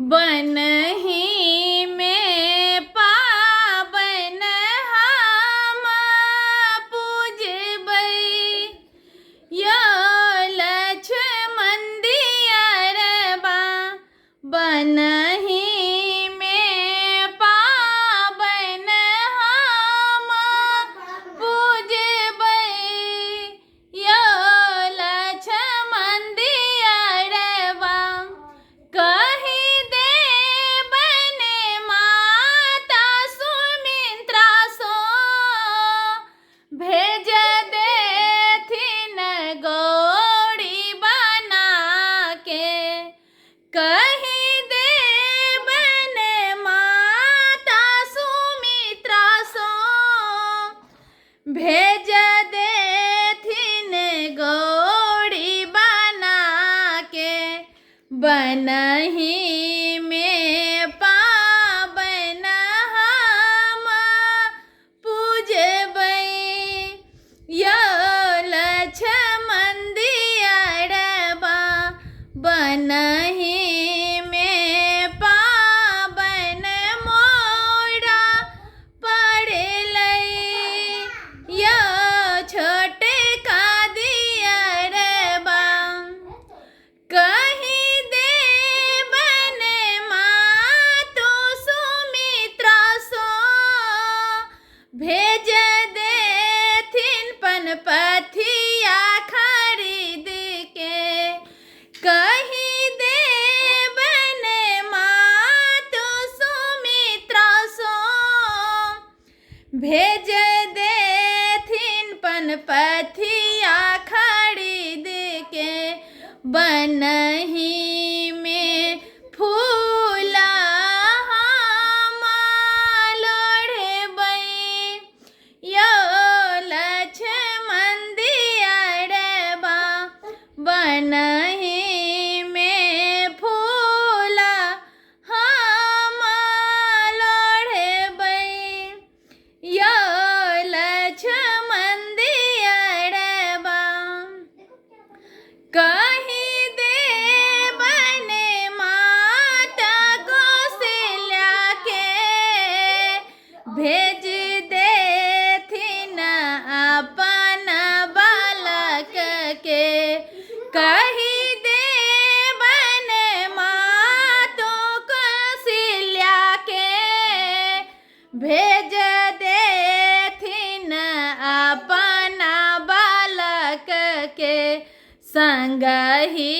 बनही में पाबन हम पूजबै यो लक्ष्मण दियरबा। बनही में पाबन हम पूजबै यो लक्ष्मण दियरबा। कहि देबन माता सुमित्रा सो भेज देथिन गौरी बना के। कहि देबन माता सुमित्रा सो भेज देथिन गौरी बना के। बनही में पाबन हम पूजबै यो लक्ष्मण दियरबा। बनही में पाबन मोरा पड़लै यो छोटका दियरबा। कहि देबन मातु सुमित्रा सो भेज देथिन पनपथिया खरीद के। कहि देबन मातु सुमित्रा सो भेज देथिन पनपथिया खरीद के। बनही में फूल हम लोढ़बै यो लक्ष्मण दियरबा। बनही में फूल हम लोढ़बै यो लक्ष्मण दियरबा। कहि देबन माता कौशल्या के भेज देथिन अपन बालक के। कहि देबन मातु कौशल्या के भेज देथिन अपन बालक के। संगहि